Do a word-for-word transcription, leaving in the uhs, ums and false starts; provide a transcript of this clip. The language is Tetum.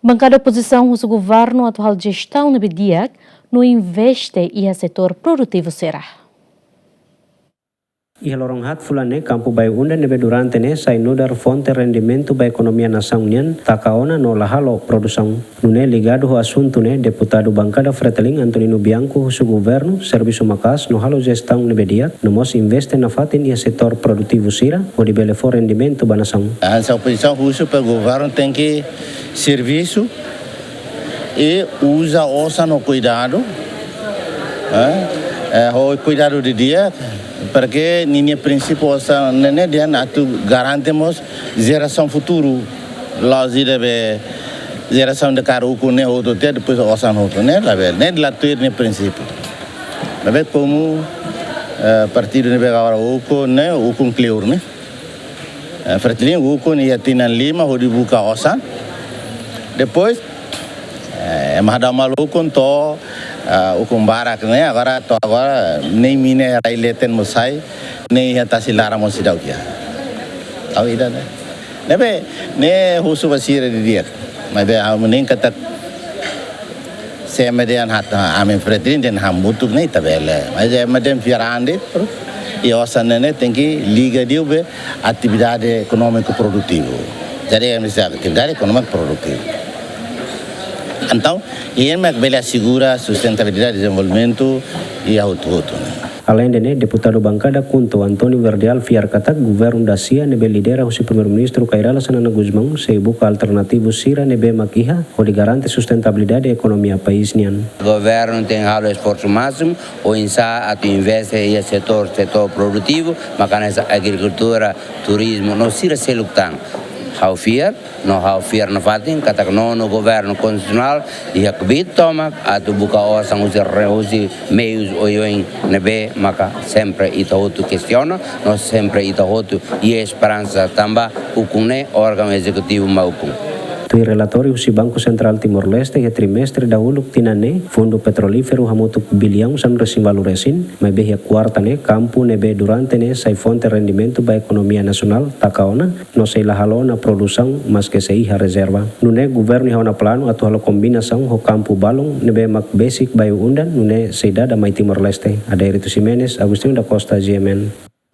Bankada opozisaun husu governu atu halo jestaun ne'ebé di'ak no investe iha setór produtivu sira. Iha loron haat fulan ne'e, kampu Bayu-Undan ne'ebé durante ne'e sai nu'udar fonte rendimentu ba ekonomia nasaun nian taka ona no la halo produsaun. Nune'e ligadu ho asuntu ne'e, deputadu bankada Fretilin Antonino Bianco husu governu servisu maka'as no halo jestaun ne'ebé di'ak, no mós investe nafatin iha setór produtivu sira hodi bele fó rendimentu ba nasaun. Hanesan opozisaun husu para governu tenke servisu i uza osan ho kuidadu, eh, eh, ho kuidadu didi'ak, para ke ninia prinsípiu osan ne'e dehan atu garante mós jerasaun futuru. La'ós ida be jerasaun de karu ukun ne'e hotu tiha, depois osan hotu ne'e, labele, ne'e la tuir nia prinsípiu. Labele komu, eh, partidu ne'ebé agora ukun ne'e, ukun kleur ne'e. Eh, Fretilin ukun iha tinan lima hodi buka osan. Depois, eh, ema hadau malu ukun to'o, eh, ukun barak ne'e, agora to'o agora, nein mina rai leten mós sai, nein iha tasi laran mós seidauk iha. Ha'u ida ne'e. Ne'ebé, ne'e husu ba sira didi'ak. Maibé, ha'u nein katak se ema dehan hanesan ami Fretilin dehan hamutuk ne'e ita bele. Mas ema dehan fiar an de'it, i osan ne'e tenke liga liu ba atividade ekonómiku produtivu. Jadi, ema dehan atividade ekonómiku produtivu. Entaun, ema bele asegura sustentabilidade dezenvolvimentu iha hotu-hotu ne'e. Aleinde ne'e, deputadu bankada KHUNTO António Verdial fiar katak governu dasia ne'ebé lidera husi Primeiru-Ministru Kay Rala Xanana Gusmão sei buka alternativu sira ne'ebé mak iha hodi garante sustentabilidade ekonomia país nian. Governu tenke halo esforsu másimu oinsá atu investe iha setór, setór produtivu, mak hanesan agrikultura, turizmu, no sira seluk tan. Ha'u fiar, no ha'u fiar nafatin katak nonu governu konstitusionál iha kbiit tomak atu buka osan husi re-, husi meius oioin ne'ebé maka sempre ita hotu kestiona, no sempre ita hotu iha esperansa tanba ukun ne'e órgaun ezekutivu mak ukun. Tuir relatóriu husi Banku Sentrál Timor-Leste, iha trimestre dahuluk tinan ne'e, fundu petrolíferu hamutuk biliaun sanulu-resin-ualu resin, maibé iha kuarta ne'e, kampu ne'ebé durante ne'e sai fonte rendimentu ba ekonomia nasionál taka ona, no sei la halo ona produsaun maske sei iha rezerva. Nune'e governu iha ona planu atu halo kombinasaun ho kampu balun ne'ebé mak besik Bayu-Undan, nune'e sei dada mai Timor-Leste. Adérito Ximenes, Agostinho da Costa, G M N.